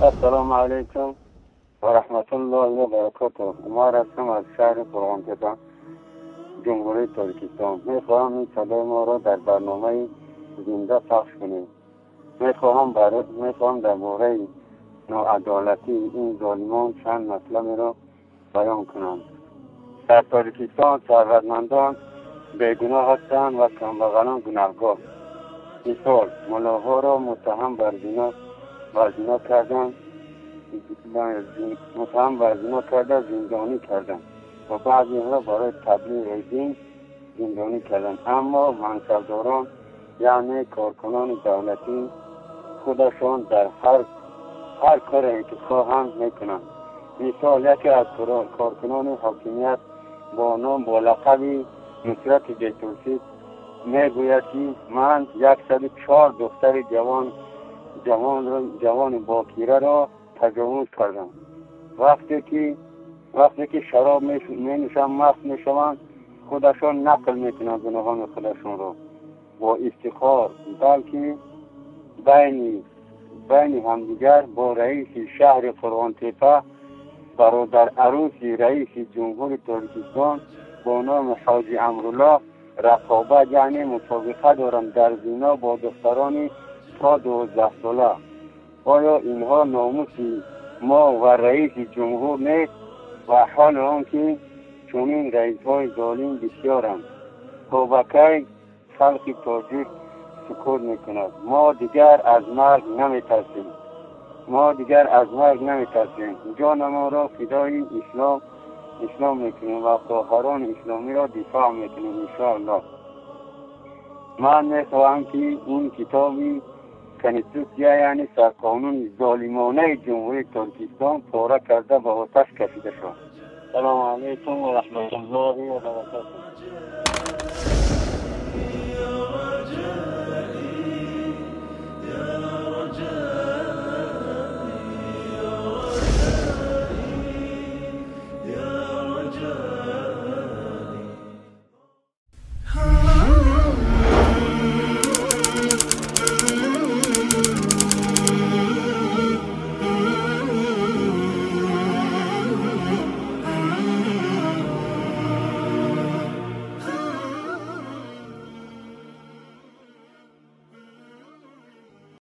Ассалому алайкум ва раҳматуллоҳи ва баракотуҳ. Умар ҳастам аз шаҳри Қурғонтеппа, Ҷумҳурии Тоҷикистон. Мехоҳам ин садои моро дар барномаи зинда пахш кунем. Мехоҳам дар бораи ноадолатии ин золимон чанд матлаберо баён кунам. Дар Тоҷикистон сарватмандон бегуноҳ ҳастанд ва камбағалон гунаҳкор. Мисол, муллоҳоро муттаҳам бар зино кардан, муттаҳам бар зино карда зиндонӣ карданд ва баъзеҳоро барои таблиғи дин зиндонӣ карданд. Аммо мансабдорон, яъне коркунони давлатӣ, худашон дар ҳар коре ки хоҳанд мекунанд. Мисол, яке аз коркунони ҳокимият бо ном бо лақаби Нусрати Бетурсид мегӯяд, ки ман 104 духтари ҷавони бокираро таҷовуз кардам. Вақте ки шароб менӯшанд, маст мешаванд, худашон нақл мекунанд гуноҳони худашонро бо ифтихор, балки байни ҳамдигар бо раиси шаҳри Қурғонтеппа, бародар арӯси раиси ҷумҳури Тоҷикистон бо номи Ҳоҷи Амруллоҳ рақобат, яъне мутобиқа доранд дар зино бо духтарони то 12 сола. Оё инҳо номуси мо ва раиси ҷумҳур нест? Ва ҳоли он ки чунин раисҳои золим бисёранд. То ба кай халқи тоҷик сукут мекунад? Мо дигар аз марг наметарсем. Мо дигар аз марг наметарсем. Ҷонамонро фидои ислом мекунем ва хоҳарони исломиро дифоъ мекунем, иншоаллоҳ. Ман мехоҳам, ки ин китоби конститутсия, яъне сарқонуни золимонаи Ҷумҳурии Тоҷикистон, пора карда ба оташ кашида шавад. Салому алайкум ва раҳматуллоҳи ва баракотуҳ.